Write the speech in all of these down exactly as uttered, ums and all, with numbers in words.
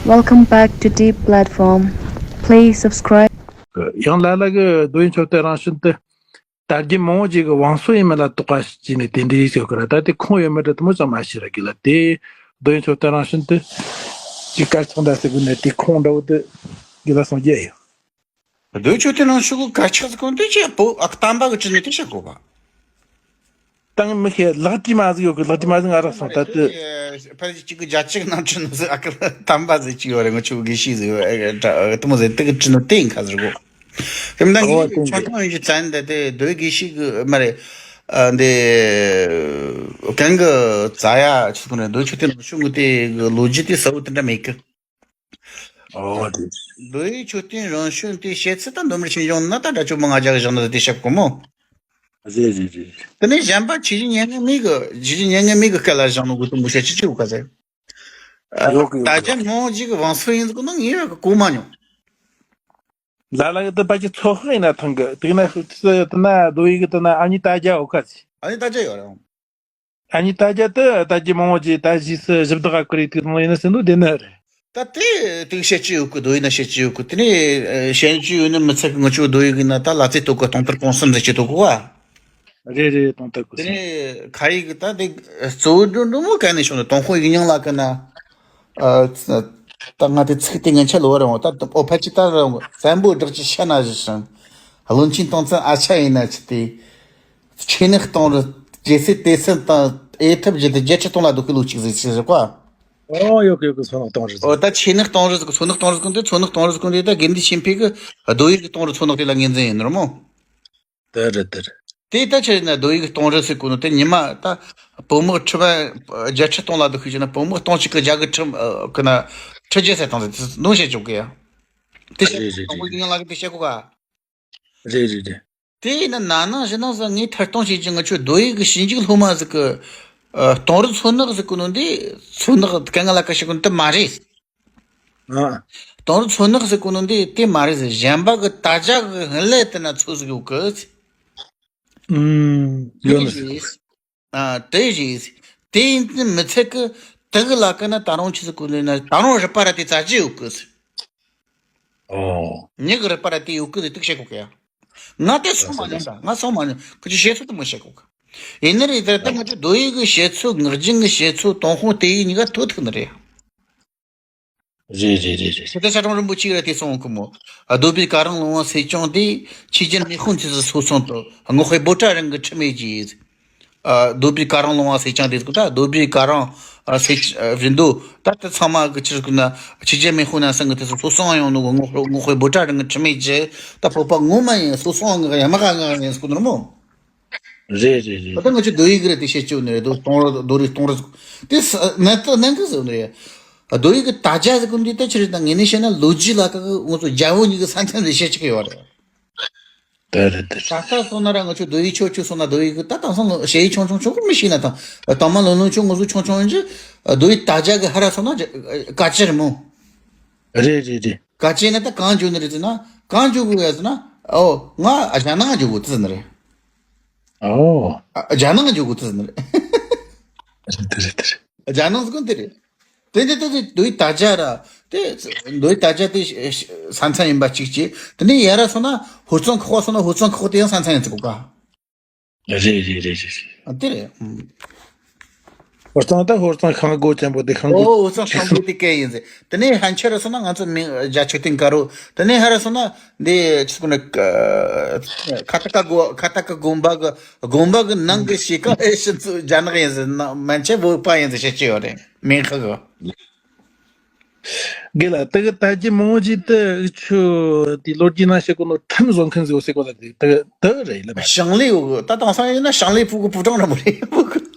Welcome back to Deep Platform. Please subscribe. ཡང་ལ་ལ་གི་རྡོ་ཡི་མཆོད་རྟེན་རང་བཞིན་དེ་དར་རྒྱས་མང་བོ་ཅིག་གི་བང་སོ་ཡིན་མིན་ལ་དོགས་པ་བྱས་ནས་དེ་འདྲའི་ཟེར་གི་ར། ད་དེ་ཁུངས་ཡོད་མེད་དེ་མོ་ཙམ་མ་ཤེས་ར་གི་ལ། དེ་རྡོ་ཡི་མཆོད་རྟེན་རང་བཞིན་དེ་ཅིག་དཀར་ཆག་འདྲ་ཟེར་གི་ནས་དེ་ཁུངས་འདྲ་བོ་དེ་གི་ལ་སོང་རྒྱུ་ཡོད། རྡོ་ཡི་མཆོད་རྟེན་རང་བཞིན་གི་དཀར་ཆག་ཟེར་གོ་ནོ་དེ་ཅི་བོད་ཨ་ཁུ་དམ་པ་གི་བྲིས་ནོ་དེ་བཤད་དགོས་པ། ད་ངས་མི་ཤེས། ལག་བྲིས་མ་ཟིག་ཡོད་གི། ལག་བྲིས་མ་ཟིག་ང་རག་སོང་ད་དེ། ཕལ་ཆེར་གཅིག་གི་རྒྱ་ཆེ་གི་ནང་བྲིས་ནོ་ཟིག་ཨ་ཁུ་དམ་པ་ཟིག་གཅིག་ཡོད་རེད། ང་ཆོ་དགེ་བཤེས་ཟིག་ཡོད་རེད། དེ་མོ་ཟིག་དེ་གི་བྲིས་ནོ་དེ་ཡིན་ཁ་ཟེར་གོ། དེ་མིན་ད་ངས་ཆོ་ཆུང་ཡིན་གྱི་བཙན་ད་དེ་རྡོ་ཡི་དགེ་བཤེས་གི་མ་རེད། ཨ་འདི་གང་གི་རྩ་ཡ་ཆི་ཟེར་གོ་ནི། རྡོ་ཡི་མཆོད་རྟེན་རང་བྱུང་གི་དེ་གི་ལོ་རྒྱུས་དེ་གསལ་བོ་དེ་འདྲ་མེད་གི། ཨོ་དེ། རྡོ་ཡི་མཆོད་རྟེན་རང་བྱུང་དེ་བཤད་ཚུལ་ད་མདོ་མི་ཆེན་བྱུང་ན་ད་དགྲ་བཅོམ་པ་ལྔ་བརྒྱ་གི་བཞག་ན་དེ་བཤད་གོ་མོ། རེད་རེད་རེད། དེ་ནས་གཞན་པ་ཆོས་རྗེ་མྱ་ངན་མེད་གི། ཆོས་རྗེ་མྱ་ངན་མེད་གི་སྐད་ལ་བཞག་ནོ་གོ་དུ་མོ་བཤད་ཅི་ཅི་ཡོད་ག་ཟེར། ཡོད་གི་ཡོད་ད་གི། ཅི་མང་ཅིག་གི་བང་སོ་ཡིན་ཟིག་ནང་ངས་ཡོད་གི་གོ་མ་མྱོང་། ལ་ལ་གི་དེ་པ་ཅི་ཚོ་ཧ་ཡིན་ན་ཐང་གི། དེ་ན་ཤུ་ཚི་དེ་ན་རྡོ་ཡི་གི་དེ་ན་ཨ་ནི་ད་རྒྱ་འོ་ཁ་ཚི། ཨ་ནི་ད་རྒྱ་ཡོད་རེད། ཨ་ནི་ད་རྒྱ་དེ་ད་རྒྱ་མང་བོ་ཅི་ད་གཞིས་སུ་ཞིབ་བདག་ག་ཀུ་རེ་དུས་མོ་ཡིན་ན་སེ་འདུག་དེ་ན་རེད། ད་དེ་དེ་བཤད་ཀྱི་ཡོད་གི། རྡོ་ཡི་ན་བཤད་ཀྱི་ཡོད་གི། དེ་ནས་བཤད་ཀྱི་ཡོད་ན་མི་ཚད་གི། ང་ཆོ་རྡོ་ཡི་གི་ན་ད་ལ་རྩེ་ཏོ་གི་སྟོང་ཐར་གོང་གསུམ་ཟེར་གྱི་འདུག་གོ་བ། རེད་རེད། སྟོང་ཐར་གོང་གསུམ། དེ་ནས་ཁ་ཡི་གི་ད་དེ་གཙོ་བོ་འགྲོ་འགྲོ་མོ་ག་ནས་བྱུང་ནས་ཏུན་ཧོང་ཡིག་རྙིང་ལ་གི་ན། ཨ་ད་ང་དེ་ཚིག་དེ་ངན་ཆད་ལོ་བ་རང་ད་ཨོ་ཕལ་ཆེར་ད་རང་བཙན་པོ་བསྒྲགས་ཀྱི་ཤ་ན་བཞི་ཞིང་། བློན་ཆེན་སྟོང་བཙན་ཨ་ཆ་ཡིན་ན་ཆི་སྟེ། ཆོས་ནི་སྟོང་རི་རྒྱལ་སྲས་དེ་སྲིད་དང་ཨེ་ཐབས་བརྒྱུད་དེ་བརྒྱད་ཁྲི་སྟོང་ལ་སྡོད་ཁུལ་ལོ་གཅིག་ཟིག་ཟེར་བ། ཨོ་ཡོད་གི་ཡོད་གི། མཚོ་ནག་སྟོང་རི་ཟིག་ཨོ་ད་ཆོས་ནི་སྟོང་རི་ཟིག་མཚོ་ནག་སྟོང་རི་ཟིག་འདི། མཚོ་ནག་སྟོང་རི་ཟིག་འདི་ད་དགེ་འདུན་ཆོས་འཕེལ་གི་རྡོ་ཡི་གི་སྟོང་རི་མཚོ་ནག་དེ་ལ་ངོས་འཛིན་ཡིན་ནོ་མོ། དེ་རེད་དེ་རེད། དེ་ད་ཆི་ན་རྡོ་ཡི་གི་སྟོང་རི་ཟེར་གོ་ནོ་དེ་ཉི་མ་ད་བོད་དམག་ཁྲི་བ་བརྒྱད་ཁྲི་སྟོང་ལ་སྡོད་ཁུལ་བྱས་ན་བོད་དམག་སྟོང་གཅིག་གི་རྒྱ་གི་ཁྲི་གི་ན་ཁྲི་བརྒྱད་ཟེར་བཏང་ཟེར་དེ་ནོ་བཤད་ཆོག་གི་ཡ། དེ་བཤད་རེད་རེད་ཀྲུང་གོའི་རེད། ཡིན་ལ་གི་དེ་བཤད་གོ་ག་རེད་རེད་རེད། དེ་ཡིན་ན་ན་ནིང་གཞེས་ནིང་ཟེར་ངས་ཐད་གཏོང་བྱེད་ཀྱི། ང་ཆོ་རྡོ་ཡི་གི་ཞིབ་འཇུག་སློབ་མ་ཟིག་གི་ཨ་སྟོང་རི་མཚོ་ནག་ཟེར་གོ་ནོ་འདི། མཚོ་ནག་ག་ང་ལ་ཁ་ཤས་གོ་ནོ་དེ་མ་རེད། ཨ་སྟོང་རི་མཚོ་ནག་ཟེར་གོ་ནོ་འདི་དེ་མ་རེད་ཟེར། གཞན་པ་གི་དར་རྒྱས་གི་ཧིན་ལས་དེ་ན་མཚོ་ཟིག་ཡོད་གི། ཨུམ་ཡོད་ནི་ཟེར། ཨ་དེ་རེད། དེ་ཡིན་དུས་མི་ཚད་གི་དེ་གི་ལ་ཀ་ན་ད་རུང་ཆི་ཟིག་གོ་ནི་ན་ད་རུང་རི་པ་ར་དེ་རྩ་ཆེ་ཡོད་གི་ཟེར། ཨོ། མྱི་གི་རི་པ་ར་དེ་ཡོད་གི་ཟེར་དེ་བཤད་གོ་གི་ཡ། ང་དེ་སོང་མ་མྱོང་ད། ང་སོང་མ་མྱོང་། ཁོ་ཅི་བཤད་ཚུལ་དེ་མོ་བཤད་གོ་གི། ཡིན་ནི་རེད་ད། ད་ང་ཚོ་རྡོ་ཡི་གི་བཤད་ཚུལ། ངག་རྒྱུན་གི་བཤད་ཚུལ། ཏུན་ཧོང་དེ་ཡི་གཉིས་ཀ་ཐོ་ཐུག་ནི་རེད། རེད་རེད་རེད་རེད། དེ་ལྟར་ཞབས་དྲུང་རིན་པོ་ཆེ་ར་དེ་གསུངས་གི་མོ། ཨ་རྡོ་སྦིས་ཀ་རང་ལུང་བ་སེ་ཅང་དེ་ཆོས་རྒྱལ་མེས་དབོན་དེ་ཚོ་སོ་སོང་དུ་རྔོག་དཔོན་བྷོ་ཊ་རང་གི་ཁྲིམས་ཡིག་ཅིག་ཨ་རྡོ་སྦིས་ཀ་རང་ལུང་བ་སེ་ཅང་དེ་ཚོ་ད་རྡོ་སྦིས་ཀ་རང་ཨ་སེ་ཨ་བཞིན་དུ་ད་ལྟ་ཚང་མ་གི་ཕྱིར་ཀུན་ན་ཆོས་རྒྱལ་མེས་དབོན་ནང་སང་གི་དེ་ཚོ་སོ་སོང་ཡོང་ནོ་གི་རྔོག་དཔོན་བྷོ་ཊ་རང་གི་ཁྲིམས་ཡིག་ཅིག་ད་བོད་པ་ངོ་མ་ཡིན་སོ་སོང་ངི་ཡ་མ་ག་ང་ཡིན་སྐུ་ནོར་མོ། རེད་རེད་རེད། ད་ལྟ་ང་ཚོ་རྡོ་ཡི་གི་ར་དེ་བཤད་ཆོག་ནི་རེད། རྡོ་སྟོང་རི་རྡོ་རི་སྟོང་རི་ཟེར་དེ་ནན་ཏན་ནན་གི་ཟེར་ནི་རེད། རྡོ་ཡི་གི་དར་རྒྱས་ཟེར་གོ་འདི་ད་ཆི་རེད་ད། ངས་ནི་བཤད་ན་ལོ་རྒྱུས་ལ་ཀ་གི་ང་ཚོ་རྒྱལ་པོ་གཉིས་ཀྱི་ས་མཚམས་ཟེར་བཤད་ཆོག་གི་ཡོད་རེད། དེ་རེད་དེ་རེད། ད་ལྟ་སོང་ན་ར་ང་ཚོ་རྡོ་ཡི་ཆོས་ཆོས་སོང་ན་རྡོ་ཡི་གི་ད་དེང་སང་ཞ་ཡི་ཆུང་ཆུང་ཆུང་གི་མི་ཤེས་ན་དང་། དང་མ་ལོ་ལོན་ཆུང་ང་ཚོ་ཆུང་ཆུང་ཡིན་གྱི། རྡོ་ཡི་དར་རྒྱས་གི་ཧ་ར་སོང་ན་ཀ་ཅི་རེད་མོ། རེད་རེད་རེད། ག་ཅི་ནས་ད་གང་འཇུག་ནི་རེད་ཟེར་ན། གང་འཇུག་དགོས་ཡ་ཟེར་ན། ཨོ་ང་རྒྱ་ནག་འཇུག་དགོས་ཏི་ཟེར་ནི་རེད། ཨོ། ཨ་རྒྱ་ནག་འཇུག་དགོས་ཏི་ཟེར་ནི་རེད། དེ་རེད་དེ་རེད། རྒྱ་ནག་ཟེར་གོ་དེ་རེད། དེ་འདི་དེ་དེ་རྡོ་ཡི་དར་རྒྱས་ར། དེ་རྡོ་ཡི་དར་རྒྱས་དེ་ས་མཚམས་ཡིན་པ་གཅིག་བྱས། དེ་ནས་ཡ་ར་སོང་ན་ཧོར་གཙང་ཁག་པ་སོང་ན་ཧོར་གཙང་ཁག་པ་དེ་ཡང་ས་མཚམས་ཡིན་ཚུལ་གོ་ག་རེད་རེད་རེད་རེད། ཨ་དེ་རེད། ཧོར་གཙང་ད་ཧོར་གཙང་ཤང་སྒོ་ཆེན་པོ་དེ་ཤང་སྒོ། ཨོ་ཧོར་གཙང་ཤང་སྒོ་དེ་སྐད་ཡིན་ཟེར། དེ་ནས་ཧན་ཆེ་ར་སོང་ན་ང་ཚོ་མིང་རྒྱ་ཆོས་སྟེང་དཀར་རོ། དེ་ནས་ཧ་ར་སོང་ན་འདི་ཆི་ཟེར་གོ་ནི། ཁ་ཏ་ཀ་དགོན། ཁ་ཏ་ཀ་དགོན་པ་གི་དགོན་པ་གི་ནང་གི་གཤིས་ཀ་ཨེ་ཕྱི་ཚུལ་རྒྱ་ནག་ཡིན་ཟེར། ནང་མན་ཆད་བོད་པ་ཡིན་ཟེར་བཤད་ཀྱི་ཡོད་རེད་མིང་ཁ་གི། དགེ་ལ་དེ་གི་ད་ཀྱི་མང་བོ་ཅིག་དེ་ཨུ་ཆུ་དེ་ལོ་རྒྱུས་ནང་བཤད་གོ་ནོ་ཁྲིམས་བཟོ་མཁན་ཟིག་ཡོད་ཟེར་གོ་ལ། དེ་དེ་དེ་རེད་ལ། ཞིང་ལས་ཡོད་གི། ད་དེང་སང་ཡིན་ན་ཞིང་ལས་ཕུག་གི་ཕུག་གྲངས་ར་མོ་རེད་ཕུག་གི།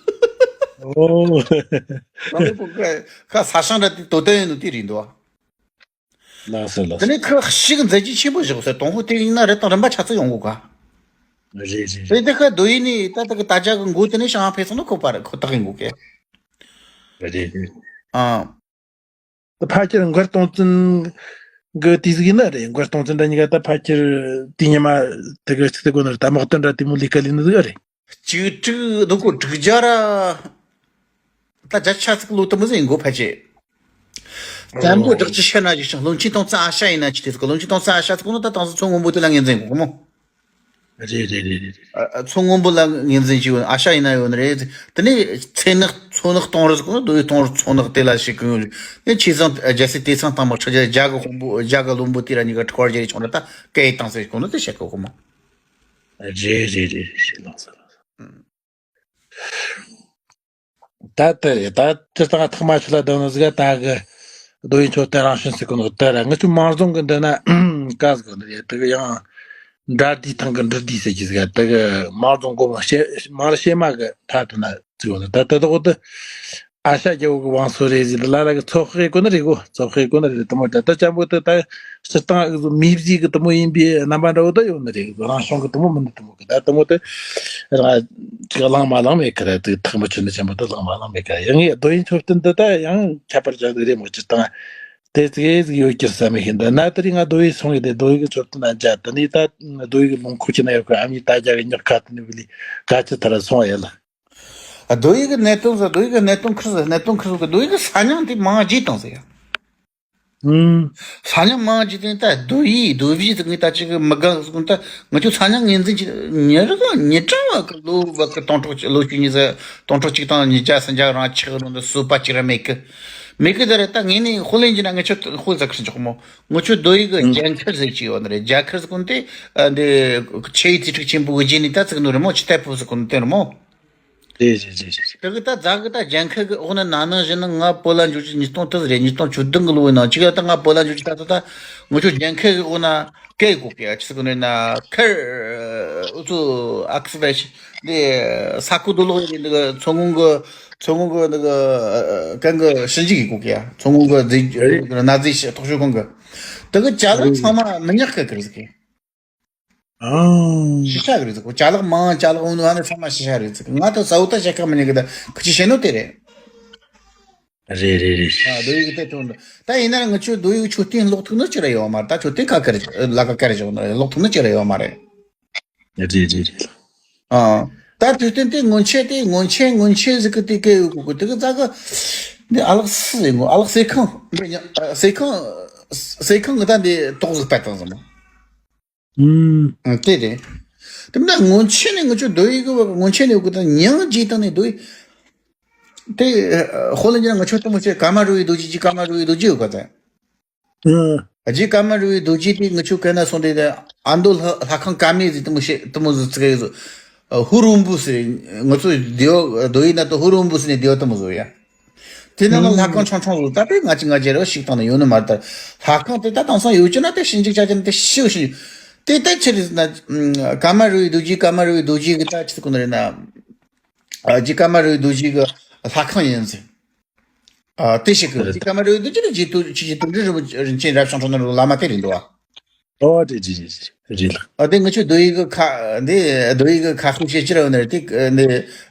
ཨོ། ཞིང་ལས་ཕུག་གི་ཁ་ས་ཞིང་ར་དེ་དོ་དོན་ཡིན་ནོ་དེ་རེད་འདུག་ལགས་སོ་ལགས་སོ། དེ་ནས་ཁ་ཤིག་མཛད་རྗེས་ཆེན་པོ་བཞག་ཟེར། དང་པོ་དེ་ཡིན་ན་རེད་དང་རིམ་པ་ཆ་ཚང་ཡོང་གོ་ག་རེད་རེད་རེད། དེ་ཁ་རྡོ་ཡི་ནས་ད་ལྟ་གི་དར་རྒྱས་གི་མགོ་དེ་ནས་ཞིང་ཕེབས་སོང་ན་ཁོ་པ་རེད། ཁོ་ཐག་ཡིན་གོ་ག་རེད་རེད། ཨ། ད་ཕལ་ཆེར་མགར་སྟོང་བཙན་གི་དུས་ཟིག་ཡིན་ན་རེད། མགར་སྟོང་བཙན་ད་གཉིས་ཀ་ད་ཕལ་ཆེར་དུས་སྔ་མ་དེ་ག་ཅིག་ཟེར་གོ་ནི་རེད། ད་དམག་དོན་འདྲ་དེ་མོ་ལས་ཀ་ལས་ནི་ཟིག་རེད། གཅིག་དྲུག་བདུན་གོ་དྲུག་བརྒྱ་ར། ད་བརྒྱ་ཆ་ཚིག་ལོ་དུ་མི་ཟིག་ཡིན་གོ་ཕལ་ཆེར། བཙན་པོ་བསྒྲགས་ཀྱི་ཤི་ན་ཅི་ཞིག་བློན་ཆེན་སྟོང་རྩ་ཨ་ཤ་ཡིན་ན་ཅི་དེ་ཟིག་བློན་ཆེན་སྟོང་རྩ་ཨ་ཤ་ཟིག་ནོ་ད་དང་སོ་མཚོ་སྔོན་པོ་དེ་ལ་ངོས་འཛིན་གོ་མོ། རེད་རེད་རེད་རེད། ཨ་མཚོ་སྔོན་པོ་ལ་ངོས་འཛིན་བྱས་ཡོད་ཨ་ཤ་ཡིན་ན་ཡོད་ནི་རེད། དེ་ནས་ཚེ་ནག་མཚོ་ནག་སྟོང་རི་ཟིག་ནོ་རྡོ་ཡི་སྟོང་རི་མཚོ་ནག་དེ་ལ་ཞིག་གི་ཡོད་རེད། ནས་ཆེ་ཚང་རྒྱལ་སྲས་དེ་ཚང་དང་མ་ཁྲི་རྒྱ་རྒྱ་གི་དཔོན་པོ་རྒྱ་གི་བློན་པོ་དེ་ར་གཉིས་ཀ་ཁྲི་བར་རྒྱ་རེ་ཆུང་ར་ད་སྐད་ཡིག་དང་ཟེར་གོ་ནོ་དེ་བཤད་གོ་གོ་མོ། རེད་རེད་རེད་རེད། ལགས་སོ་ལགས་སོ། ད་ལྟ་ད་སྤྱིར་བཏང་ཐག་མ་ཆོད་ལ་སྡོད་ནོ་ཟིག་ད་གི་རྡོ་ཡི་མཆོད་རྟེན་རང་བྱོན་ཟེར་གོ་ནོ་ད་ར་ང་ཚོ་མང་རྫོང་གི་འདི་ན་ཀ་ཟིག་གོ་ནི་རེད། དེ་གི་ཡང་འབྲ་དི་ཐང་གི་འབྲི་དི་ཟེར་གི་ཟིག་དེ་གི་མང་རྫོང་གོ་མ་ཤེ་མང་ར་ཤེ་མ་གི་ཐ་དུ་ན་ཟིག་གོ་ནི་ད་ད་ད་གོ་ད་ཨ་ཤ་རྒྱལ་པོ་གི་བང་སོ་རེད་ཟིག་ལ་ལ་གི་ཚོགས་ཤེ་གོ་ནི་རེད་གོ་ཚོགས་ཤེ་གོ་ནི་རེད། དེ་མོ་ད་ད་ཅམ་པོ་ད་ད་སྤྱིར་བཏང་ཨུ་ཟོ་མི་བཟི་གི་དེ་མོ་ཡིན་པའི་རྣམ་པ་འདྲ་བོ་ད་ཡོད་ནི་རེད། རང་བྱུང་གི་དེ་མོ་མིན་ནི་དེ་མོ་གི་ད་དེ་མོ་དེ་རང་ཅིག་བླངས་མ་བླངས་མེད་གི་རེད། དེ་ཐག་མ་ཆོད་ནི་ཆེན་པོ་དེ་བླངས་མ་བླངས་མེད་གི་རེད། ཡང་ངས་རྡོ་ཡི་མཆོད་རྟེན་འདི་ད་ཡང་ཁྱད་པར་ཅན་ཟིག་རེད་མོ། སྤྱིར་བཏང་དེ་ཙིག་ཟིག་ཡོད་ཀྱི་བསམ་མི་ཤེས། འདི་ན་དེ་རིང་ང་རྡོ་ཡི་སོང་ཡི་དེ་རྡོ་ཡི་གི་མཆོད་རྟེན་ན་མཇལ། དེ་ནས་ད་རྡོ་ཡི་གི་ལུང་ཁུག་ཅིག་ན་ཡོད་གི་ཨ་མྱེས་ད་རྒྱ་གི་ཉག་ཁ་དེ་ནས་བུ་ལི་ག་ཅི་ཐ་ར་སོང་ཡ་ལ། རྡོ་ཡི་གི་གནད་དོན་ཟེར་རྡོ་ཡི་གི་གནད་དོན་ཁུར་ཟེར་གནད་དོན་ཁུར་ཟེར་གི་རྡོ་ཡི་གི་ས་མྱང་དེ་མང་བརྗེས་བཏང་ཟེར་ཡ། ཨུམ། ས་མྱང་མང་བརྗེས་དེ་ད་རྡོ་ཡི་རྡོ་བཞི་ཟེར་ངས་ད་ཅིག་མི་དགའ་ཟེར་གི་ད་ང་ཚོ་ས་མྱང་ངོས་འཛིན་གྱི་མྱི་རིགས་མྱི་གྲངས་བ་གི་ལོ་བ་གི་སྟོང་ཕྲག་ལོ་བཅུ་གཉིས་ཟེར་སྟོང་ཕྲག་གཅིག་དང་ཉིས་བརྒྱ་སུམ་བརྒྱ་རང་ཆགས་རུང་ད་སོ་པ་གཅིག་ར་མེད་གི། མེད་གི་ད་རེད། ད་ངས་ནི་ཧོ་ལན་གྱི་ན་ངས་ཁྱོད་ཧོ་ཟེར་གི་འཇོག་མོ། ངོ་ཆོས་རྡོ་ཡི་གི་ཨུམ། རྒྱ་མཁར་ཟེར་གྱི་ཡོད་ནི་རེད། རྒྱ་མཁར་ཟེར་གོ་ནི་དེ་ཨ་འདི་ཆེ་ཡི་ཚེ་ཁྲིག་ཆེན་པོ་གི་རྗེས་ནས་ད་ཟེར་གི་ནོ་རེད་མོ། ཆི་ཏེ་པོ་ཟེར་གོ་ནི་དེ་རེད་མོ། རེད་རེད་རེད་རེད། དེ་གི་ད་རྫ་གི་ད་རྒྱ་མཁར་གི་འོག་ན་ན་ནིང་བཞིན་ན་ང་བོད་ལ་འབྱོར་རྒྱུ་ཉིས་སྟོང་དེ་རེད། ཉིས་སྟོང་བཅུ་བདུན་གི་ལོ་ཡིན་ནང་ཅིག་ཡ་ད་ང་བོད་ལ་འབྱོར་རྒྱུ་ད་ད་ད་ངོ་ཆོས་རྒྱ་མཁར་གི་འོག་ན་སྐད་གོ་གི་ཡ་ཆི་ཟེར་གོ་ནི་ན་ཁར་ཨུ་ཚུ་ཨ་ཁི་སི་བེ་ཤི་འདི་ས་ཁུ་དུ་ལོག་ཡི་འདི་གི་མཚོ་སྔོན་གི་མཚོ་སྔོན་གི་འདི་གི་གན་གི་ཞིབ་འཇུག་གི་གོ་གི་ཡ་མཚོ་སྔོན་གི་རྫས་རེད། གནའ་རྫས་ཐོག་ཤོད་ཁང་གི་དེ་གི་ཅ་ལག་རེད། ཚང་མ་མི་ཉག་གི་གི་རེད་ཟེར་གི། ཨང་། ཤི་ཤ་གི་རེད་ཟེར་གོ་ཅ་ལག་མང་ཅ་ལག་འོ་ནི་ཨ་ནི་ཚང་མ་ཤི་ཤ་རེད་ཟེར་གི། ང་ད་ས་འུ་ད་བཤད་ཁ་མི་ཉན་གི་ད་ཁི་ཆི་བཤད་ནོ་དེ་རེད། རེད་རེད་རེད། ཨ་རྡོ་ཡི་གི་དེ་དོན་ད་ཡིན་ན་ང་ཆོས་རྡོ་ཡི་གི་མཆོད་རྟེན་ལོག་ཐུབ་ནི་ཅི་ར་ཡོད་མ་རེད། ད་མཆོད་རྟེན་ཁ་ཁར་ལ་ཁ་ཁར་བཞག་ནི་ལོག་ཐུབ་ནི་ཅི་ར་ཡོད་མ་རེད། རེད་རེད་རེད། ཨ། ད་མཆོད་རྟེན་དེ་སྔོན་ཆད་དེ་སྔོན་ཆད་སྔོན་ཆད་ཟིག་གི་དེ་སྐད་ཡོད་གོ་གི་དེ་གི་རྫ་གི་འདི་ཨ་ལགས་སི་ཟེར་ངོ་ཨ་ལགས་སེ་ཁང་འདི་ཉ་སེ་ཁང་སེ་ཁང་གི་ད་འདི་ཏོག་ཟིག་པད་བཏང་ཟིན་མོ། ཨུམ། ཨ་དེ་རེད། དེ་མིན་ན་སྔོན་ཆད་ནས་ང་ཚོ་རྡོ་ཡི་གི་བ་སྔོན་ཆད་ནས་ཡོད་གི་ད་མྱང་རྗེས་བཏང་ནས་རྡོ་ཡི་དེ་ཧོ་ལན་གྱི་ང་ཚོ་ལྟད་མོ་བྱས་ཀ་མ་རུ་ཡི་རྡོ་རྗེ་ཀྱི་ཀ་མ་རུ་ཡི་རྡོ་རྗེ་ཡོད་ག་ད། ཨུམ། རྗེ་ཀ་མ་རུ་ཡི་རྡོ་རྗེ་དེ་ང་ཚོ་གན་ན་སོང་དེ་ཨ་མདོ་ལྷ་ལྷ་ཁང་ཀ་མེད་ཟིག་ལྟད་མོ་བྱས་ལྟད་མོ་ཟིག་ཙི་ག་ཡོད་ཟོ། ཧུ་རུ་འབུ་ཟེར་ང་ཚོ་རྡོ་རྡོ་ཡི་ན་ད་ཧུ་རུ་འབུ་ཟེར་ནས་རྡོ་ལྟད་མོ་བཟོ་ཡ། དེ་ནང་ལ་ལྷ་ཁང་ཆུང་ཆུང་ཟིག་ད་དཔེ་ང་ཅི་ང་རྒྱལ་རབས་ཤིག་བཏང་ནས་ཡོད་ནི་མ་རེད་ད། ལྷ་ཁང་དེ་ད་དེང་སང་ཡོད་ཀྱི་ན་དེ་ཞིབ་འཇུག་བྱ་ཀྱི་ན་དེ་ཤི་ཤི། དེ་ད་ཆི་རེད་ཟེར་ན་ཀ་མ་རུའི་རྡོ་རྗེ་ཀ་མ་རུའི་རྡོ་རྗེ་གི་ད་ཆི་ཟེར་གོ་ནི་རེད་ན། རྗེ་ཀ་མ་རུའི་རྡོ་རྗེ་གི་ལྷ་ཁང་ཡིན་ཟེར། དེ་ཤི་གི་རེད། རྗེ་ཀ་མ་རུའི་རྡོ་རྗེ་ལ་རྗེ་དུ་ཆི་ཆི་དུ་འདྲི་རིན་པོ་ཆེ་རབ་བྱུང་ཁྲོ་ནོར་བླ་མ་དེ་རེད་འདུག་ཨ། ཨོ་རེད་རེད་རེད་རེད་རེད་ལགས། ཨ་དེ་ང་ཚོའི་རྡོ་ཡི་གི་ཁ་འདི་རྡོ་ཡི་གི་ཁ་ཤུགས་ཤེས་ཅི་ར་ཡོད་ནི་རེད་དེ་འདི་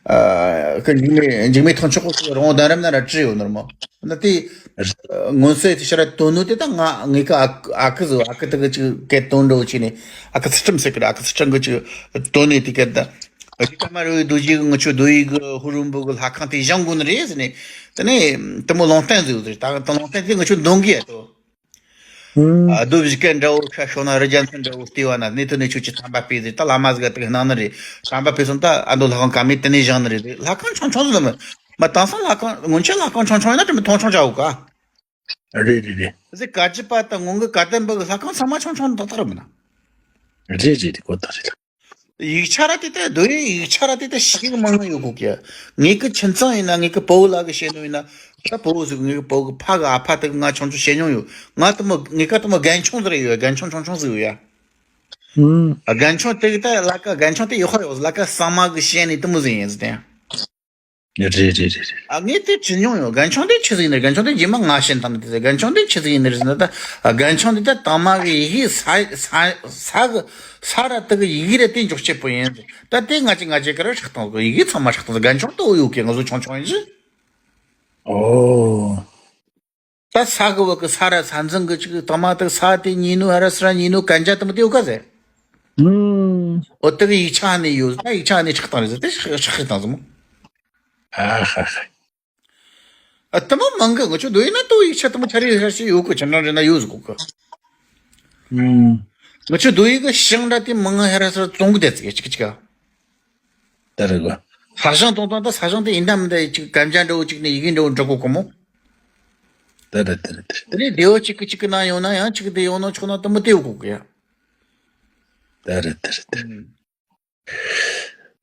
ཨ་ཁ་འཇིགས་མེད་འཇིགས་མེད་ཐོན་ཆོག་གི་རོང་བོ་གདན་རབས་ན་ར་བྲིས་ཡོད་ནི་རེད་མོ། ན་དེ་མངོན་གསལ་དེ་ཤར་དོན་ནོ་དེ་ད་ང་ངེད་ཀ་ཨ་ཁུ་ཨ་ཁུ་ཟིག་ཨ་ཁུ་དེ་གི་ཅིག་སྐད་དོན་འདྲ་བོ་བྱས་ནས་ཨ་ཁུ་ཚུལ་ཁྲིམས་ཟེར་གི་ར་ཨ་ཁུ་ཚུལ་ཁྲིམས་གི་ཅིག་དོན་ནས་དེ་སྐད་ད་རྗེ་ཀ་མ་རུའི་རྡོ་རྗེ་གི་ང་ཚོའི་རྡོ་ཡི་གི་ཧུ་རུ་འབུ་གི་ལྷ་ཁང་དེ་བཞེངས་དགོས་ནི་རེད་ཟེར་ནས་དེ་ནས་དེ་མོ་ལུང་བསྟན་ཟིག་ཡོད་ཟེར། ད་ལུང་བསྟན་དེ་ང་ཚོ་འདོན་གི་ཡ་དོ། ཨ་རྡོ་བཞི་ཀ་འདྲ་བོ་ཤ་ཤོ་ན་རི་རྒྱ་མཚན་འདྲ་བོ་བལྟས་བ་ན་གནས་དོན་ནས་ཁྱོད་ཀྱི་དམ་པ་སྤེལ་ཟེར། ད་བླ་མ་ཟིག་ག་དེ་ག་གནང་ནི་རེད། དམ་པ་སྤེལ་སོང་ད་ཨ་མདོ་ལྷ་ཁང་ཀ་མེད་དེ་ནས་བཞེངས་ནི་རེད། ལྷ་ཁང་ཆུང་ཆུང་ཟིག་མི་མ་དེང་སང་ལྷ་ཁང་སྔོན་ཆད་ལྷ་ཁང་ཆུང་ཆུང་ཡིན་ན་དེ་མི་མཐོང་ཆུང་ཆ་འུ་ཀ། རེད་རེད་རེད། ཟེར་ག་ཅི་པ་ད་སྔོན་གི་ག་དམ་པ་གི་ལྷ་ཁང་ཚང་མ་ཆུང་ཆུང་ཏག་ཏག་རེད་མིན་ན། རེད་རེད་རེད་གོ་ད་རེད། ཡིག་ཆ་ར་དེ་ལྟ་རྡོ་ཡི་ཡིག་ཆ་ར་དེ་ལྟ་ཞིག་མང་ང་ཡོད་གོ་ཀྱི། ངེད་ཀྱི་ཁྱིམ་ཚང་ཡིན་ན་ངེད་ཀྱི་ཕོ་བོ་ལ་གི་བཤད་ནོ་ཡིན་ན་ད་ཕོ་བོ་ཟིག་ངེད་ཀྱི་ཕོ་གི་ཕ་གི་ཨ་ཕ་དེ་གི་ང་ཆུང་ཆུང་བཤད་མྱོང་ཡོད། ང་དེ་མོ་ངེད་ཀ་དེ་མོ་རྒན་ཆུང་ཟིག་རེད་ཡོད་རྒན་ཆུང་ཆུང་ཆུང་ཟིག་ཡོད་ཡ། ཨུམ། རྒན་ཆུང་དེ་གི་ད་ལ་ཀ་རྒན་ཆུང་དེ་ཡོད་ཁ་ཡོད་ལ་ཀ་གཙང་མ་གི་བཤད་ནི་དེ་མོ་ཟིག་ཡིན་ཟིག་དེ། རེད་རེད་རེད་རེད། ཨ་ངས་དེ་དྲིས་མྱོང་ཡོད། རྒན་ཆུང་དེ་ཆི་ཟིག་ཡིན་ནི་རེད། རྒན་ཆུང་དེ་རྗེས་མ་ང་བཤད་དང་ནི་དེ་རྒན་ཆུང་དེ་ཆི་ཟིག་ཡིན་ནི་རེད་ཟེར་ན་ད་རྒན་ཆུང་དེ་ད་དང་མ་གི་ཡི་གེ་ས་ས་ས་གི་ས་ར་དེ་གི་ཡི་གེ་ར་དེ་འཇོག་བྱེད་པོ་ཡིན་ཟེར། ད་དེ་ང་ཅི་ང་ཅི་ག་ར་ཧྲག་བཏང་ཟིག་ཡི་གེ་ཚང་མ་ཧྲག་བཏང་ཟིག་རྒན་ཆུང་དེ་འོ་ཡོད་ཀི་ང་ཚོ་ཆུང་ཆུང་ཡིན་ཟིག་ཨོ། ད་ས་གི་བ་གི་ས་ར་ས་འཛིན་གི་ཅིག་དང་མ་དེ་ས་དེ་ཉིན་ནུ་ཧ་ར་ས་ར་ཉིན་ནུ་གན་ཇ་དེ་མོ་དེ་ཡོད་ག་ཟེར། ཨུམ། འོ་དེ་གི་ཡིག་ཆ་ནས་ཡོད་ད་ཡིག་ཆ་ནས་ཧྲག་བཏང་རེད་ཟེར་དེ་ཧྲག་ཧྲག་བཏང་ཟིག་མོ། ཨ་ཧ་ཧ། ཨ་དེ་མོ་མང་གི། ང་ཆོ་རྡོ་ཡི་ན་ཏོ་ཡིག་ཆ་དེ་མོ་ཆ་རེ་ཧ་ཤི་ཡོད་གི། ཆ་འདྲ་འདྲ་ན་ཡོད་ཟིག་གོ་གི། ཨུམ། ང་ཆོ་རྡོ་ཡི་གི་ཤིང་འདྲ་དེ་མང་ང་ཧ་ར་སར་བཙོང་གི་བསྡད་ཟིག་ཅིག་ཅིག་ག། ད་རེད་གོ། ས་ཞིང་བཙོང་བཙོང་ད་ས་ཞིང་དེ་ཡིན་ད་མིན་ད་ཅིག་གན་རྒྱ་འདྲ་བོ་ཅིག་ནས་ཡི་གེ་འདྲ་བོ་འབྲི་གོ་གི་མོ། ད་རེད་ད་རེད་ད་རེད། དེ་ནས་སྡེ་བ་གཅིག་གི་གཅིག་གི་ནང་ཡོང་ན་ཡང་གཅིག་དེ་ཡོང་ན་ཆོག་ན་དེ་མོ་དེ་ཡོད་གོ་གི་ཡ། ད་རེད་ད་རེད་ད་རེད། ཨུམ།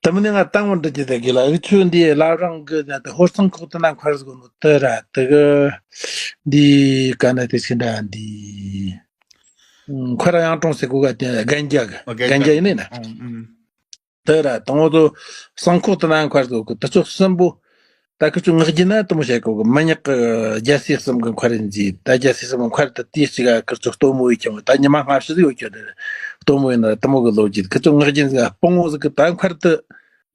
དེ་མིན་ང་ཏང་བ་འདྲི་རྒྱུ་དེ་གི་ལ་འུ་ཆོ་འདི་བླ་བྲང་གི་ད་ཧོར་གཙང་ཁོག་དེ་ན་མཁར་ཟིག་ནོ་དེ་ར་དེ་གི་འདི་ག་ན་དེ་ཕྱི་འདྲ་འདི་མཁར་གཡང་གྲོང་ཟེར་གོ་ག་དེ་རྒན་རྒྱ་གི་ཨོ་རྒན་རྒྱ་རྒྱ་ཡིན་ནི་ན། ཨོ་ཨུམ། དེ་ར་དང་པོ་དུ་གཙང་ཁོག་དེ་ན་མཁར་ཟིག་གི་དེ་ཚོ་གསུམ་པོ། ད་ཁི་ཆོ་ངག་རྒྱུན་ན་དེ་མོ་བཤད་གོ་གི། མི་ཉག་གི་རྒྱལ་སྲས་གསུམ་གི་མཁར་ཡིན་ཟེར། ད་རྒྱལ་སྲས་གསུམ་གི་མཁར་དེ་དེའི་གཅིག་ག་ཁི་ཆོ་སྟོན་མོ་ཡི་ཁྱོད་ད་ཉི་མ་སྔ་ཕྱི་ཟིག་ཡོད་ཁྱོད་དེ་སྟོན་མོ་ཡིན་ན་དེ་མོ་གི་ལོ་རྒྱུས། ཁི་ཆོ་ངག་རྒྱུན་ཟིག་སྤོང་བོ་ཟིག་གི་ད་མཁར་དེ་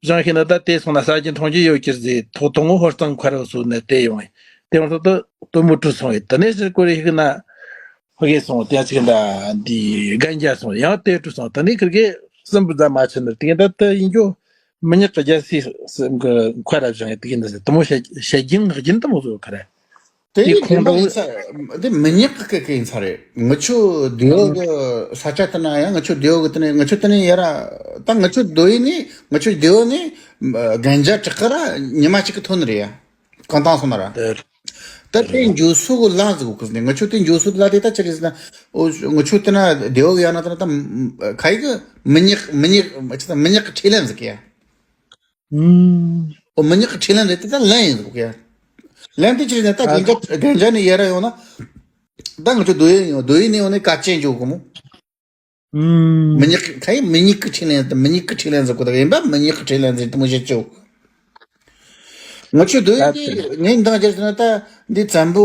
བཞེངས་ཤེས་ན་ད་དེ་སོང་ན་ཟ་རྒྱུ་འཐུང་རྒྱུ་ཡོད་ཀྱི་ཟེར། ཐོག་དང་པོ་ཧོར་གཙང་མཁར་བ་སོ་ནས་དེ་ཡོང་ཡིན། དེ་ཡོང་ཐོག་ཏུ་སྟོན་མོ་བྲོས་སོང་ཡིན། དེ་ནས་ཟེར་གོ་རེ་ཤིག་ན་ཕ་གི་སོང་དེ་ཅིག་ད་འདི་རྒན་རྒྱ་སོང་ཡང་དེ་བྲོས་སོང་། དེ་ནས་ཁིར་གི་གསུམ་པོ་ཟ་མ་ཆི་ནི་དེ་ད་དེ་ཡིན་རྒྱུ། མི་ཉག་གི་རྒྱལ་སྲས་གསུམ་གི་མཁར་ར་བཞེངས་ཡིན་དེ་གི་འདི་ཟེར། དེ་མོ་བཤད་བཤད་རྒྱུན་ངག་རྒྱུན་དེ་མོ་བཟོ་ཁ་རེད། དེ་དེ་ཡིན་ཁོང་པ་ཡིན་ད་ས། འདི་མི་ཉག་གི་སྐད་ཀྱི་ཡིན་ས་རེད། ངི་ཆོ་སྡེ་བ་གི་ས་ཆ་དེ་ན་ཡང་ངི་ཆོ་སྡེ་བ་གི་དེ་ནས་ངི་ཆོ་དེ་ནས་ཡ་ར་ད་ངི་ཆོ་སྡོད་ཡིན་ནི་ངི་ཆོ་སྡེ་བ་ནས་རྒན་རྒྱ་བྲག་ག་ར་ཉི་མ་གཅིག་གི་ཐོན་ནི་རེད་ཡ། གང་བཏང་སོང་ན་ར། དེ་དེ་དེ་འགྱོ་སུ་གི་ལ་ཟིག་གི་ཟིག་ནས་ངི་ཆོ་དེ་འགྱོ་སུ་ལ་དེ་ད་ཆི་རེད་ཟེར་ན། ཨོ་ངི་ཆོ་དེ་ན་སྡེ་བ་གི་ཡ་ན་དེ་ན་ད་ཁ་ཡི་གི་མི་ཉག་མི་ཉག་ཅི་ད་མི་ཉག་གི་ཁྲིད་ལན་ཟིག་གི་ཡ། ཨུམ། ཨོ་མི་ཉག་གི་ཁྲིད་ལན་རེད་དེ་ད་ལན་ཡིན་ཟིག་གི་ཡ། ལན་དེ་ཆི་རེད་ཟེར་ན་ད་ཨ་རྒན་རྒྱ་རྒན་རྒྱ་ནས་ཡ་ར་ཡོང་ན། ད་ངི་ཆོ་སྡོད་ཡིན་ཡོང་སྡོད་ཡིན་ནས་ཡོང་ནས་དཀའ་སྤྱད་འཇོག་གི་མོ། ཨུམ། མི་ཉག་གི་ཁ་ཡི་མི་ཉག་གི་ཁྲིད་ལན་དེ་མི་ཉག་གི་ཁྲིད་ལན་ཟེར་གོ་ད་ཡིན་པ་མི་ཉག་གི་ཁྲིད་ལན་ཟེར་དེ་མོ་བཤད་ཆོག་ང་ཆོ་སྡོད་ཡིན་ད་དེ་ངས་འདང་རྒྱབ་ཟེར་ན་ད་འདི་བཙན་པོ་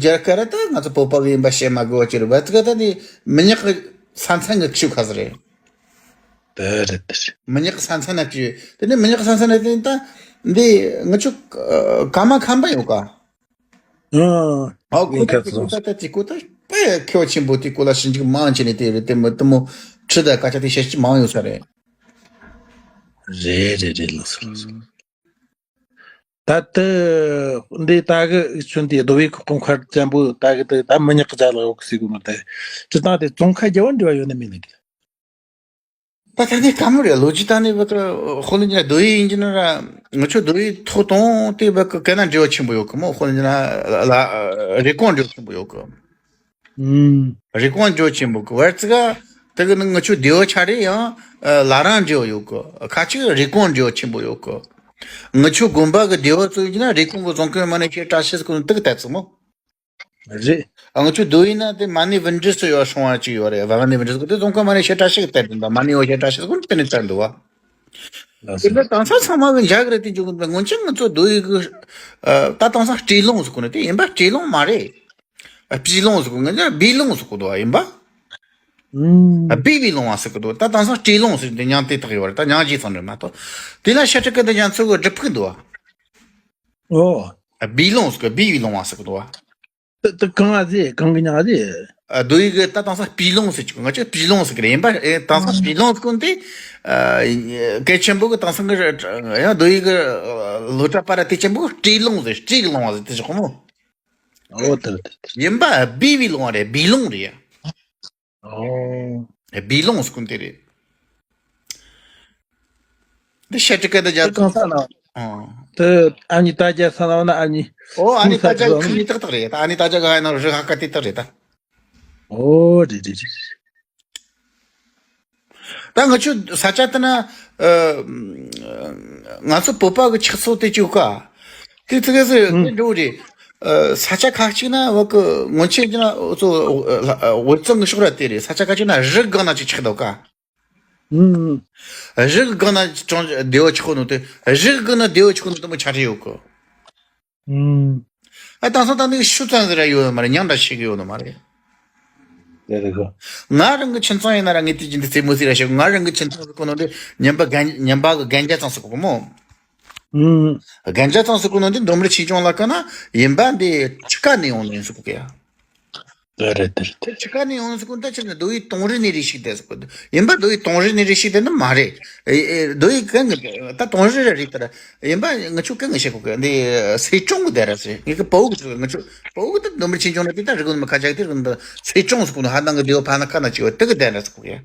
གི་རྒྱལ་ཁབ་ར་ད་ང་ཚོ་བོད་པ་གི་ཡིན་པ་བཤད་མ་དགོས་པ་ཅི་རེད་བ་ཙི་ག་ད་འདི་མི་ཉག་གི་ས་མཚམས་གི་ཆུ་ཁ་ཟེར་རེད། དེ་རེད་དེ་རེད། མི་ཉག་གི་ས་མཚམས་ན་ཆུ་དེ་ནས་མི་ཉག་གི་ས་མཚམས་ན་དེ་ད་འདི་ང་ཆོ་ཀརྨ་ཁམས་པ་ཡོད་ཀ་ཨང་། ཨའོ་ཁོ་ཡིན་ཁ་ཚོ། ད་ད་ད་དེ་ཁོ་ད་དཔེ་མཁས་པ་ཆེན་པོ་དེ་ཁོ་ལ་ཞིབ་འཇུག་མང་ཆེ་ནས་དེ་རེད་དེ་མོ་དེ་མོ་ཁྲི་ད་སྐད་ཆ་དེ་བཤད་ཀྱི་མང་ཡོད་ས་རེད། རེད་རེད་རེད། ལགས་སོ་ལགས་སོ། ད་ལྟ་འདི་ད་གི་ཆུན་དེ་རྡོ་བའི་ཁོག་མཁར་བཙན་པོ་ད་གི་དེ་ད་མི་ཉག་གི་ཅག་ལ་ཡོད་གི་ཟེར་གི་མ་རེད། སྤྱིར་བཏང་དེ་ཙོང་ཁ་རྒྱ་བ་འབྲེལ་བ་ཡོད་ནི་མིན་ནི་དེ། ད་ད་ནི་ཀ་མོ་རེད། ལོ་རྒྱུས་ད་ནི་བ་ཀ་ཧོ་ལི་ཉ་རྡོ་ཡི་ཡིན་གྱི་ན་ར་ང་ཆོ་རྡོ་ཡི་ཐོག་དང་དེ་བ་ཀ་ག་ན་འབྲེལ་བ་ཆེན་པོ་ཡོད་གི་མོ། ཧོ་ལི་ཉ་ལ་རི་ཀོན་འབྲེལ་བ་ཆེན་པོ་ཡོད་གི། ཨུམ། རི་ཀོན་འབྲེལ་བ་ཆེན་པོ་གི་བར་ཙི་ག་དེ་གི་ནི་ང་ཆོ་སྡེ་བ་ཆ་རེ་ཡང་ལ་རང་འབྲེལ་བ་ཡོད་གི། ཁ་ཅིག་རི་ཀོན་འབྲེལ་བ་ཆེན་པོ་ཡོད་གི། ང་ཆོ་དགོན་པ་གི་སྡེ་བ་ཚོ་ཡིན་གྱི་ན་རི་ཀོན་གི་རྫོང་ཁོའི་མ་ནས་ཁྱེད་བཀྲ་ཤིས་ཀུན་དུ་གི་ཏད་ཙི་མོ། རེད། ཨ་ང་ཚོ་སྡོད་ཡིན་ན་དེ་མ་ཎི་བུ་འབྲེལ་སུ་ཡོད་སོང་བ་ཅིག་ཡོད་རེད། བ་མ་ཎི་བུ་འབྲེལ་སུ་དེ་རྫོང་ཁོ་མ་ཎི་ཤེས་བཀྲ་ཤིས་གཏེར་འདུག་མ་ཎི་ཡོད་ཤེས་བཀྲ་ཤིས་ཀུན་དེ་ནས་བཏར་འདུག་བ། ལགས་དེ་སོ། འདྲ་དེང་སང་ཚང་མ་གི་འཇག་རེད་དེ་འཇུག་གི་འདུག་སྔོན་ཆད་ང་ཚོ་སྡོད་ཡི་གི་ད་དེང་སང་སྤྲེལ་ལུང་ཟེར་གོ་ནི་དེ་ཡིན་པ་སྤྲེལ་ལུང་མ་རེད། སྤྲེལ་ལུང་ཟེར་གོ་ང་ཚོ་སྦས་ལུང་ཟེར་གོ་འདུག་བ་ཡིན་པ། ཨུམ། སྦས་པའི་ལུང་བ་ཟེར་གི་འདུག་ད་དེང་སང་སྤྲེལ་ལུང་ཟེར་དེ་མྱང་དེ་དག་ཡོད་རེད། ད་མྱང་རྗེས་ཚང་རེད་མ་གཏོགས་དེ་ལ་ཤ་ཁྲི་ཀ་འདི་ང་ཚོ་གི་སྒྲུབ་ཕུག་འདུག་བ། ཨོ། སྦས་ལུང་ཟེར་གི་སྦས་པའི་ལུང་བ་ཟེར་གི་འདུག་བ། དེ་དེ་གང་ང་ཟེ་གང་གི་ཉག་ཟེ། ཨ་སྡོད་ཡི་གི་ད་དེང་སང་སྤྲེལ་ལུང་ཟེར་གི་ང་ཚོ་སྤྲེལ་ལུང་ཟེར་གི་རེད་ཡིན་པ། ཨེ་དེང་སང་སྤྲེལ་ལུང་ཟེར་གོ་འདི། ཨ་སྐད་ཆེན་པོ་གི་དེང་སང་གི་ཡང་སྡོད་ཡི་གི་ལོ་གྲྭ་པ་ར་དེ་ཆེན་པོ་གི་སྤྲེལ་ལུང་ཟེར་སྤྲེལ་གི་ལུང་བ་ཟེར་དེ་ཟེར་གོ་མོ། ཨོ་དེ་དེ་དེ། ཡིན་པ་སྦས་པའི་ལུང་བ་རེད། སྦས་ལུང་རེད། ཨོ། སྦས་ལུང་ཟེར་གོ་འདི་རེད། འདི་ཤ་ཁྲི་ཀ་འདི་རྒྱ་དེ་གང་ས་ན། ཨོ། དེ་ཨ་ནི་ད་རྒྱ་ས་ན་ན་ཨ་ནི། ཨོ་ཨ་ནི་ད་རྒྱ་ཁུ་ནི་ཏག་ཏག་རེད། ད་ཨ་ནི་ད་རྒྱ་ག་ཧ་ན་རི་ཧ་ཀ་ཏི་ཏག་རེད་ད། ཨོ་རེད་རེད་རེད། ད་ང་ཆོ་ས་ཆ་དེ་ན་ཨ་ང་ཚོ་བོད་པ་གི་ཆགས་སྲོལ་དེ་ཅིག་ཀ་དེ་ཙི་གེ་ཟིག་ཨུ་དེ་འགྲོ་རེད། ཨ་ས་ཆ་ཁ་ཅིག་ན་བ་གི་སྔོན་ཆད་ཀྱི་ན་ཚོ་ཨ་དབུས་གཙང་གི་ཕྱོགས་ར་དེ་རེད། ས་ཆ་ཁ་ཅིག་ན་རི་སྒང་ན་ཅིག་ཆགས་འདུག་ཀ་ཨུ། རི་སྒང་ན་ཅང་སྡེ་བ་ཆགས་ནོ་དེ་རི་སྒང་ན་སྡེ་བ་ཆགས་ནོ་དེ་མོ་ཆ་རེ་ཡོད་གི། ཨུམ། ཨ་དེང་སང་ད་ནི་ཤུ་ཙམ་ཟིག་ར་ཡོད་ནི་མ་རེད། ཉམས་འདྲ་ཤེས་གི་ཡོད་ནི་མ་རེད། དེ་རེད་གོ། ང་རང་གི་ཁྱིམ་ཚང་ཡིན་ན་ར་ངས་དེ་ཅི་འདི་རྩེད་མོ་ཟིག་ར་བྱེད་གོ། ང་རང་གི་ཁྱིམ་ཚང་ཟེར་གོ་ནོ་འདི་ཉམས་པ་རྒན་ཉམས་པ་གི་རྒན་རྒྱ་ཚང་ཟེར་གོ་གི་མོ། ཨུམ། རྒན་རྒྱ་ཚང་ཟེར་གོ་ནོ་འདི་འབྲོམ་རི་ཆོས་སྐྱོང་ལ་ཀ་ན་ཡིན་པ་འདི་ཕྱི་ཀ་ནས་ཡོང་ནི་ཡིན་ཟེར་གོ་གི་ཡ། དེ་རེད་དེ་རེད། དེ་ཕྱི་ཁ་ནས་ཡོང་ཟེར་གོ་ད་ཕྱིར་ན་རྡོ་ཡི་དོང་རི་ནས་རེ་ཞིག་བསྡད་ཟེར་གོ། ཡིན་པ་རྡོ་ཡི་དོང་རི་ནས་རེ་ཞིག་བསྡད་ན་མ་རེད། ཨེ་ཨེ་རྡོ་ཡི་གན་གི་ད་དོང་རི་རེ་རེད་དར། ཡིན་པ་ང་ཆོ་གན་གི་བཤད་གོ་གི་འདི་སེ་ཀྲོང་གི་བསྡད་ར་ཟེར། ངེད་ཀི་པའུ་གི་ང་ཆོ་པའུ་གི་ད་འདོན་པར་ཆེན་ཆུང་ར་དེ་ད་རི་གོ་ནི་མི་ཁ་ཆག་དེ་རི་གོ་ནི་སེ་ཀྲོང་ཟེར་གོ་ནི་ཧ་ནང་གི་རྡོ་ཡི་ཕ་ན་ཁ་ན་ཅིག་བ་དེ་གི་བསྡད་ར་ཟེར་གོ་གི།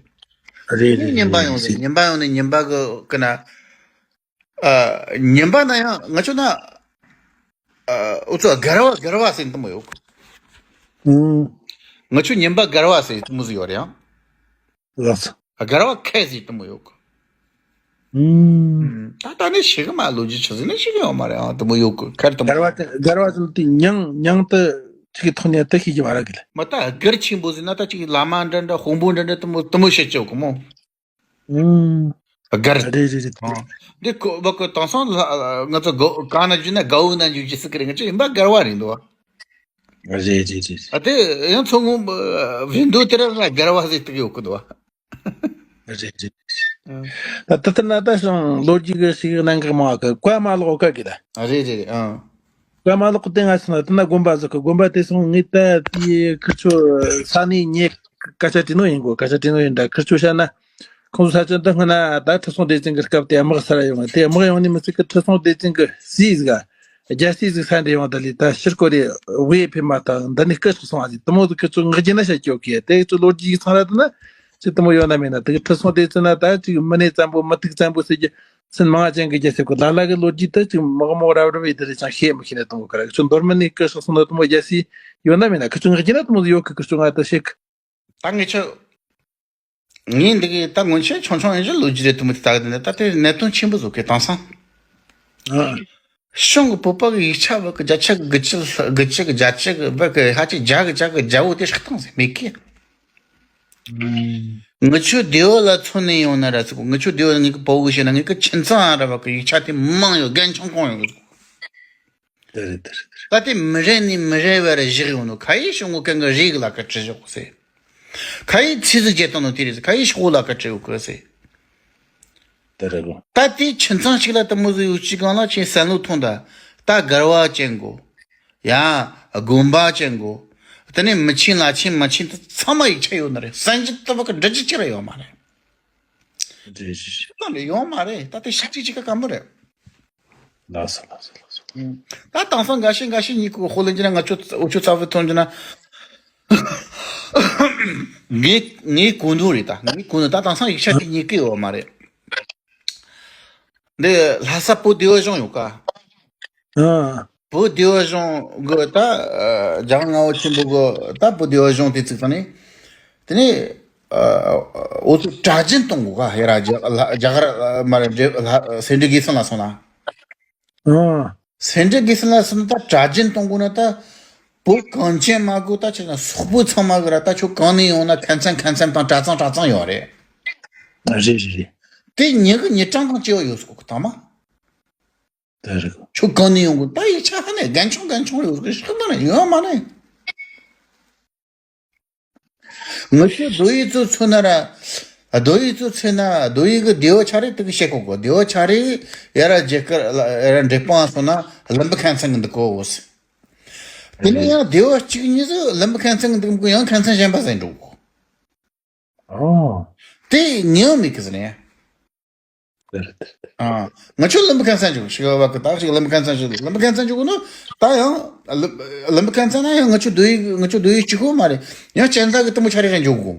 རེད་རེད། ཉིན་པ་ཡོང་ཟེར་ཉིན་པ་ཡོང་ནས་ཉིན་པ་གི་ཀི་ན། ཨ། ཉིན་པ་ན་ཡང་ང་ཆོ་ན། ཨ། འུ་ཚོ་སྒར་བ་སྒར་བ་ཟེར་དུ་མོ་ཡོད་གི། ཨུམ། ང་ཆོ་ཉིན་པ་སྒར་བ་ཟེར་དུ་མོ་ཟིག་ཡོད་རེད་ཡང་། ལགས་སོ། སྒར་བ་ཁ་ཟེར་དུ་མོ་ཡོད་གི། ཨུམ། ད་ད་ནི་ཤི་གི་མ་ལོ་རྒྱུས་ཆི་ཟིག་ནི་ཤི་གི་ཡོད་མ་རེད་ཨང་དུ་མོ་ཡོད་གི་ཁར་དུ་མོ། སྒར་བ་དེ་སྒར་བ་ཟེར་དུས་མྱང་མྱང་དུ་ཅིག་ཐོག་ནས་དུ་ཤི་གི་མ་རེད་གི་ལ། མ་ད་སྒར་ཆེན་པོ་ཟེར་ན་ད་ཅིག་བླ་མ་འདྲ་འདྲ་དཔོན་པོ་འདྲ་འདྲ་དུ་མོ་དུ་མོ་བཤད་ཆོག་གི་མོ། ཨུམ། སྒར། རེད་རེད་རེད། ཨ། འདི་ཁོ་བ་ཁོ་དེང་སང་ལ་ང་ཚོ་གོ་གང་ན་བརྒྱུད་ན་དགའ་བོ་ན་བརྒྱུད་ཀྱི་སྲིད་ཀྱི་རེད། ང་ཚོ་ཡིན་པ་སྒར་བ་རེད་འདུག་བ། རེད་རེད་རེད། ཨ་དེ་ཡང་མཚོ་སྔོན་བོད་མདོ་དེ་ར་ལ་སྒར་བ་ཟེར་ཏེ་ཡོད་ཀི་འདུག་བ། རེད་རེད། ཨ། ད་ད་ལྟ་ན་ད་སང་ལོ་རྒྱུས་ཀྱི་ཞིག་གནད་འགག་མང་བ་ཀ་མ་ལོག་ཀ་གི་ད། ཨ་རེད་རེད་རེད། ཨ། ཀ་མ་ལོག་སྟེང་ང་སོང་ན་དེ་ན་དགོན་པ་ཟིག་གི་དགོན་པ་དེ་སོང་ངས་ད་དེའི་ཁི་ཆོ་ས་གནས་ཉེ་སྐད་ཆ་དྲིས་ནོ་ཡིན་གོ། སྐད་ཆ་དྲིས་ནོ་ཡིན་ད་ཁི་ཆོ་བཤད་ན་ཁོང་ཚོ་ས་ཆ་འདི་སྔོན་ན་ད་ཁྲི་སྲོང་ལྡེ་བཙན་གི་སྐབས་དེ་དམག་སར་ཡོང་དེ་དམག་ཡོང་ནི་མི་ཚིག་གི་ཁྲི་སྲོང་ལྡེ་བཙན་གི་སྲས་ཟིག་རྒྱལ་སྲས་ཟིག་ས་འདྲ་ཡོང་ད་ལི་ད་ཕྱིར་སྐོར་རེ་བས་ཕེབས་མ་ཐག་འདི་ནི་སྐད་ཆ་སོང་བ་ཟིག་དུ་མོ་ཟིག་ཁི་ཆོ་ངག་རྒྱུ་ན་བཤད་ཀྱོ་གི་དེ་ཁི་ཆོ་ལོ་རྒྱུས་ཚང་ར་དུ་ན་ཅི་དུ་མོ་ཡོད་ན་མེད་ན་དེ་གི་ཁྲི་སྲོང་ལྡེ་བཙན་ན་ད་ཅིག་མི་གནས་བཙན་པོ་མི་ཐུག་བཙན་པོ་ཟེར་གི་སེམས་མང་ཅན་གྱི་རྒྱལ་སྲས་ཀྱི་ལ་ལ་གི་ལོ་རྒྱུས་དེ་ཅིག་མག་མོག་རབ་རིབ་ཡི་དེ་རེ་ཅང་ཤེས་མི་ཤེས་ན་དུང་གི་ར་ཁྱོད་མདོར་མི་ནི་ཀི་ཤག་སོང་ན་དུ་མོ་རྒྱལ་སྲས་ཡོད་ན་མེད་ན་ཁི་ཆོ་ངག་རྒྱུ་ན་དུ་མོ་ཡོད་གི་ཁི་ཆོ་ང་ད་ཤེས་གི། ད་ངེད་ཆོ་ངས་འདི་གི་ད་སྔོན་ཆད་ཆུང་ཆུང་ཡིན་ཞིང་ལོ་རྒྱུས་རེ་དུ་མོ་དེ་ད་གི་དེ་ནས་ད་དེ་གནད་དོན་ཆེན་པོ་བཟོ་གི་དེང་སང་། ཨ། གཞུང་གི་བོད་པ་གི་ཡིག་ཆ་བོད་གི་བརྒྱ་ཆ་གི་དགུ་བཅུ་དགུ་བཅུ་གི་བརྒྱ་ཆ་གི་བོད་གི་ཧ་ཅང་བརྒྱ་གི་བརྒྱ་གི་བརྒྱ་བོ་དེ་ཧྲིག་ཐང་ཟེར་མེད་གི། ཨུམ། ངི་ཆོ་སྡེ་བ་ལ་མཚོན་ནས་ཡོང་ན་ར་ཚུགས། ངི་ཆོ་སྡེ་བ་ངི་གི་པོ་གི་བཤད་ན་ངི་གི་ཁྱིམ་ཚང་ཨ་ར་བ་གི་ཡིག་ཆ་དེ་མང་ཡོད་རྒན་ཆུང་གང་ཡོད། དེ་རེད་དེ་རེད་དེ་རེད། ད་དེ་མི་རེ་ནི་མི་རེ་བ་ར་བཞག་ཡོང་ནོ་ཁ་ཡི་ཤོང་གོ་གན་གི་རིག་ལ་ཀ་ཁྲི་བཞག་གོ་སེ། ཁ་ཡི་ཚིག་ཟིག་བརྗེད་བཏང་ནོ་དེ་རེད་ཟེར། ཁ་ཡི་ཤོག་ལ་ཀ་ཁྲི་ཡོད་གོ་སེ། དེ་རེད་གོ། ད་དེ་ཁྱིམ་ཚང་ཞིག་ལ་དུ་མོ་ཟིག་ཡོད་ཅི་གང་ལ་ཆེ་བསམ་བློ་ཐོངས་ད། ད་སྒར་བ་ཅན་གོ། ཡ། དགོན་པ་ཅན་གོ། དེ་ནས་མི་ཆེན་ལ་ཆེན་མ་ཆེན་དེ་ཚང་མ་ཡིག་ཆ་ཡོད་ནི་རེད། གསན་རྒྱུ་ལྟ་བུ་གི་འདྲི་རྒྱུ་ཅི་ར་ཡོད་མ་རེད། རེད་རེད་རེད། ད་ནི་ཡོད་མ་རེད། ད་དེ་ཤི་ཅིག་ཅིག་ག་གམ་རེད། ལགས་སོ་ལགས་སོ་ལགས་སོ། ད་དེང་སང་འགའ་ཤས་འགའ་ཤས་གཉིས་ཀོ་ཧོ་ལེན་གྱི་ན་ང་ཆོ་འུ་ཆོ་ཚ་བོ་ཐོན་གྱི་ན། ངའི་ངའི་གོ་འདུག་རེད་ད། ངའི་གོ་འདུག་ད་དེང་སང་ཡིག་ཆ་དེ་རྙེད་ཀྱི་ཡོད་མ་རེད། འདི་ལྷ་ས་བོད་སྡེ་བ་གཞུང་ཡོད་ཀ། ཨ། བོད་སྡེ་བ་གཞུང་གི་ད་རྒྱ་གར་མངའ་འོག་ཆེན་པོ་གི་ད་བོད་སྡེ་བ་གཞུང་དེ་བཙུགས་ཙང་ནས། དེ་ནས་འུ་ཚོ་གྲྭ་རྒྱུན་གཏོང་དགོས་ཀ་ཡ་ར་རྒྱ་རྒྱ་གར་མ་རེད་སེ་འབྲས་དགེ་མཚན་ལ་སོང་ན། ཨ། སེ་འབྲས་དགེ་མཚན་ལ་སོང་ན་ད་གྲྭ་རྒྱུན་གཏོང་དགོས་ན་ད་བོད་གངས་ཅན་མ་དགོས་ད་ཆ་ན་སོག་པོ་ཚང་མ་གི་ར་ད་ཁྱོད་གང་ནས་ཡོང་ན་ཁ་མཚན་ཁ་མཚན་དང་གྲྭ་ཚང་གྲྭ་ཚང་ཡོད་རེད། རེད་རེད་རེད། དེ་ཉི་གི་ཉི་གྲངས་དང་བཅས་པ་ཡོད་སོག་གི་ཐ་མ། དེ་རེད། ཁྱོད་གང་ནས་ཡོང་དགོས་ད་ཡིག་ཆ་ཧ་ནས་རྒན་ཆུང་རྒན་ཆུང་ཡོད་སོག་གི་ཤག་ད་ནས་ཡོད་མ་རེད། ངི་ཆོ་རྡོ་ཡི་ཚོ་མཚོན་ན་ར། རྡོ་ཡི་ཚོ་མཚོན་ན་རྡོ་ཡི་གི་སྡེ་བ་ཆ་རེ་དེ་གི་བཤད་གོ་གོ། སྡེ་བ་ཆ་རེ་ཡ་ར་རྒྱ་གར་ཡ་ར་འབྲས་སྤུངས་སོང་ན་ཀླུ་འབུམ་ཁ་མཚན་གི་འདུག་གོ་ཟེར། དེ་ནས་ཡང་སྡེ་བ་གཅིག་གཉིས་སུ་ཀླུ་འབུམ་ཁ་མཚན་གི་འདུག་གོ་ཡང་ཁ་མཚན་གཞན་པ་ཟེར་འགྲོ་གོ། ཨོ། དེ་ངེས་མེད་གི་ཟེར་ནས། ཨ། ང་ཆོ་ཀླུ་འབུམ་ཁ་མཚན་ཅིག་ཤི་བ་གི་ད་ཅིག་ཀླུ་འབུམ་ཁ་མཚན་ཅིག་ཀླུ་འབུམ་ཁ་མཚན་ཅིག་གོ་ནོ་ད་ཡང་ཀླུ་འབུམ་ཁ་མཚན་ན་ཡང་ང་ཆོ་རྡོ་ཡི་ང་ཆོ་རྡོ་ཡི་གཅིག་གོ་མ་རེད། ཡང་གཅན་ཚ་གི་གཏུམ་པོ་ཆ་རེ་རེ་འཇོག་གོ།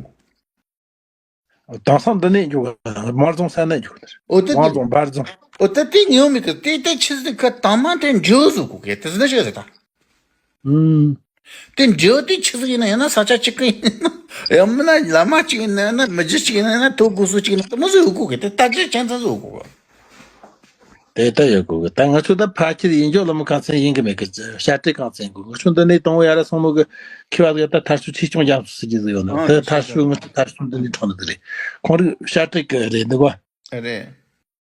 དེང་སང་འདི་ནས་འཇོག་གི་མར་རྫོང་ས་ནས་འཇོག་གི། འོ་དེ་དེ། མར་རྫོང་འབར་རྫོང་། འོ་དེ་དེ་ངེས་མེད་གི་དེ་དེ་ཆི་ཟིག་གི་དང་མ་དེ་འཇོག་ཟུག་གོ་གི་དེ་ཟིག་ན་ཤེས་རེད་ད། ཨུམ། དེ་འབྲེལ་བ་དེ་ཆི་ཟིག་ཡིན་ན་ཡང་ན་ས་ཆ་གཅིག་གི་ཡིན་ན་ཡང་མིན་ན་བླ་མ་གཅིག་ཡིན་ན་ཡང་ན་མི་རྒྱུ་གཅིག་ཡིན་ན་ཡང་ན་ཐོ་གོ་སུ་གཅིག་ཡིན་ན་དེ་མོ་ཟིག་ཡོད་གོ་གི་དེ་ལྟ་རྒྱུ་ཅན་ཚ་ཟིག་ཡོད་གོ་གི། དེ་ལྟ་ཡོད་གོ་གི་ད་ང་ཚོ་ད་ཕལ་ཆེར་ཡིན་འཇོག་ཀླུ་འབུམ་ཁ་མཚན་ཡིན་གི་མེད་གི་བཤད་ཁྲིད་ཁ་མཚན་གོ་ང་ཚོ་འདི་ནས་དང་བོ་ཡ་ར་སོང་ནོ་གི་ཁི་བ་གི་ད་ཐར་ཤུ་ཆེ་ཆུང་རྒྱ་མཚོ་ཟེར་གི་ཟིག་ཡོད་ནོ་དེ་ཐར་ཤུ་ང་ཚོ་ཐར་ཤུ་འདི་ནས་འཁྲུངས་ནི་དེ་རེད་ཁོང་རིག་བཤད་ཁྲིད་གི་རེད་འདུག་ག་རེད།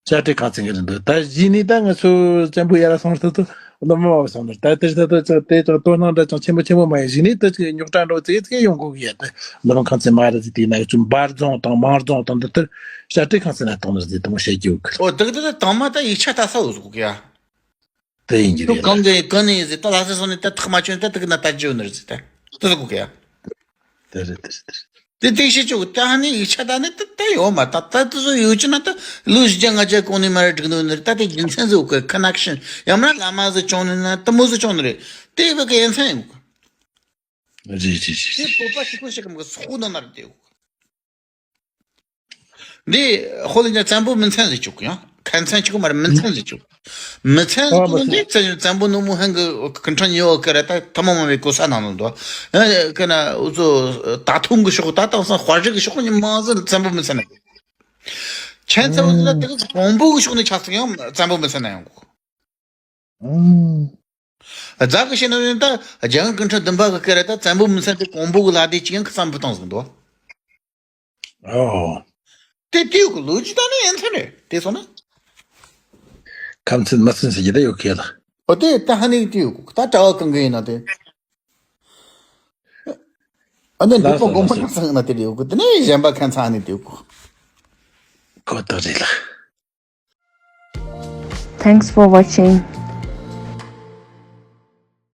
བཤད་ཁྲིད་ཁ་ཚན་གྱི་རེད་འདུག་ད་གཞི་ནས་ད་ང་ཚོ་བཙན་པོ་ཡ་ར་སོང་ཐུབ་ཐུབ་ལོ་མ་བ་སོང་ནས་ད་དེ་ད་ད་ཅག་དེ་ཅག་དོ་སྣང་འདྲ་ཅང་ཆེན་པོ་ཆེན་པོ་མ་ཡིན་གཞི་ནས་ད་ཅིག་རྙོག་དྲ་འགྲོ་ཙེ་ཙེ་ཡོང་གོ་གི་ཡ་ད་ལོ་མ་ཁང་ཚན་མ་རེད་ཟིག་དེ་ན་ཡོད་ཚུལ་འབར་རྫོང་དང་མང་རྫོང་དང་འདི་ལྟར་བཤད་ཁྲིད་ཁང་ཚན་ན་གཏོང་ནས་ཟིག་དེ་མོ་བཤད་ཀྱི་ཡོད་གི། ཨོ་དེ་གི་དེ་ད་དང་མ་ད་ཡིག་ཆ་ལྟ་ས་འོ་ཟིག་གོ་གི་ཡ། དེ་ཡིན་གྱི་ཁྱོད་རེད་གང་ད། གི་གང་ནས་ཡིན་ཟིག་ད་ལྷ་ས་སོང་ནས་ད་ཐག་མ་ཆོད་ནས་ད་དེ་གི་ན་ལྟ་རྒྱུ་ཡོད་ནི་རེད་ཟིག་ད་དེ་ཟིག་གོ་གི་ཡ། དེ་རེད་དེ་རེད་དེ་རེད། དེ་ཐིག་ཤི་ཆོག་ད་ཧ་ནི་ཡིག་ཆ་ད་ནི་ད་ད་ཡོད་མ་ད་ད་དུ་བཟོ་ཡོད་ཅི་ན་ད་ལུས་ཞི་ཅང་ང་ཅག་གོང་ནས་མ་རེད་འགྲིག་ནོ་ནི་རེད། ད་དེ་རྒྱུ་མཚན་ཟིག་གི་ཁ་ནག་ཤིན་ཡང་མ་བླ་མ་ཟིག་བྱུང་ནི་ན་ད་མོ་ཟིག་བྱུང་ནི་རེད། དེ་བས་གི་ཡན་ཚན་ཡོད་གི། རེད་རེད་རེད་དེ་རེད། བོད་པ་ཞིག་པོ་ཞིག་གམ་གི་སོག་ནོ་མ་རེད་དེ་ཡོད་གི། འདི་ཧོ་ལི་ཉ་བཙན་པོ་མི་ཚན་ཟེར་བཅུག་ཡང་ཁ་མཚན་གཅིག་མ་རེད། མི་ཚན་ཟེར་བཅུག་མི་ཚན་ཟེར་ཨ་མ་བཅུག་ཚན། འདི་བཙན་བཙན་པོ་ནུ་མོ་ཧན་གི་ཀི་ཁྲ་ཉི་འོ་ཀི་ར་ད་ཐ་མ་མ་བའི་གོ་ས་ནང་ལ་འདུག་ཨ་ཀི་ན་འུ་ཚོ་ད་ཐུང་གི་ཤོག་ད་དང་སང་དཔའ་རིག་གི་ཤོག་ཉི་མ་ཟེར་བཙན་པོ་མི་ཚན་ན། ཁྱེད་ཚན་པོ་ཟེར་ན་དེ་གི་གོང་པོ་གི་ཤོག་ནི་ཆགས་ཚིག་ཡང་བཙན་པོ་མི་ཚན་ན་ཡོང་གོ་ཨང་། རྫ་གི་ཤེས་ན་ཡོན་ད་རྒྱ་གར་ཀུན་ཁྲ་བདུན་པ་གི་སྐད་ར་ད་བཙན་པོ་མི་ཚན་དེ་གོང་པོ་གི་ལ་དེ་ཅི་ཡང་ཁ་བཙན་པོ་བཏང་ཟིག་འདུག་ཨོ། དེ་དེའུ་གི་ལོ་རྒྱུས་ད་ནི་ཡན་ཚན་རེད་དེ་སོང་ན། ཁམ་ཚན་མ་ཚན་ཟེར་གྱི་ད་ཡོད་ཁེ་ལ། ཨོ་དེ་ད་ཧ་ནི་དེའུ་གི་ད་གྲྭ་བ་གང་གི་ཡིན་ན་དེ། ཨ་ནི་ལུས་པོ་དགོངས་པ་ན་སང་ན་དེ་རེད་ཡོད་གི་དེ་ནི་གཞན་པ་ཁན་ཚ་ཧ་ནི་དེའུ་གི། ཁོ་ཐག་རེད་ལ། Thanks for watching.